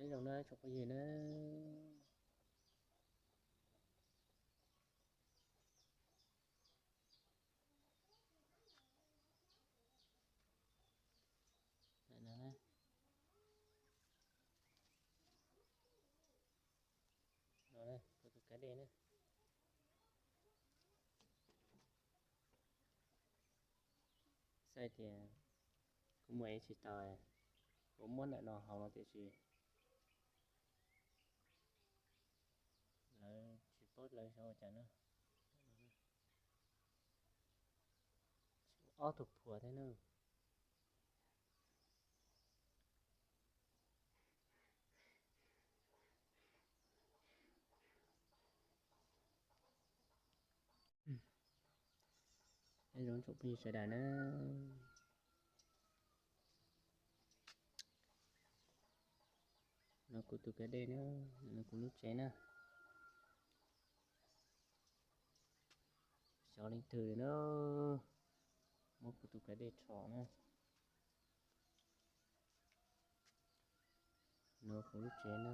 Nyob zoo na tsoom phooj ywg na. No, kuv tus kav dej na. Xav tias kuv muaj ev tsis tau, kuv muab ntawm no hauv no tiam sis lawv tsis paub lawv xyov ua cas na. Ob tug phuam thiab na. Nyob zoo tsoom phooj ywg sawv daws na. No kuv tus kav dej na, no kuv lub tsev na. Xyov leej twg na, muab kuv tus kav dej rho na. No kuv lub tsev na.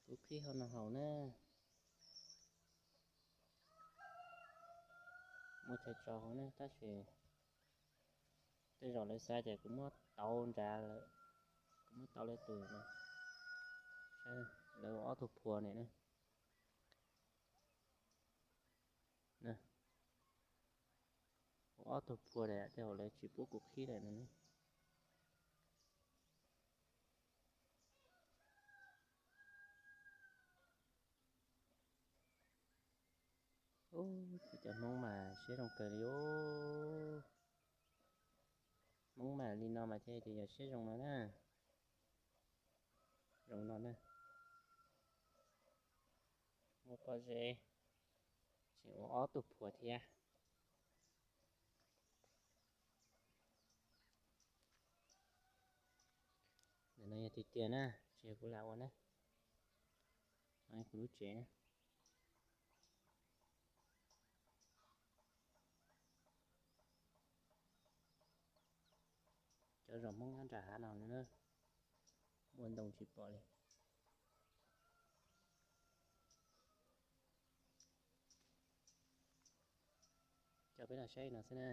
Kuv qhib hauv no haus na. Muaj chaw tso hauv na tab sis tej zaum lawv xav tias kuv muab tauv nrad lawm, kuv muab tauv lawv tus, lawv ua ob tug phuam nim na. Ua ob tug phuam lawm tej zaum lawv tsis pub kuv qhib lawm no. Ub, cov Hmoob mas siab zoo kawg li os. Hmoob mas li no mas thiaj tias yog siab zoo no na. Zoo no na. Muaj pob zeb, tseem ua ob tug phuam thiab. Ntawm no yog tiag tiag na, tsis yog kuv lam ua na. No kuv lub tsev na. Cov zos Hmoob nyob nram hav no na, muaj ntoo tsis pom li. Coj peb los saib no xwb na.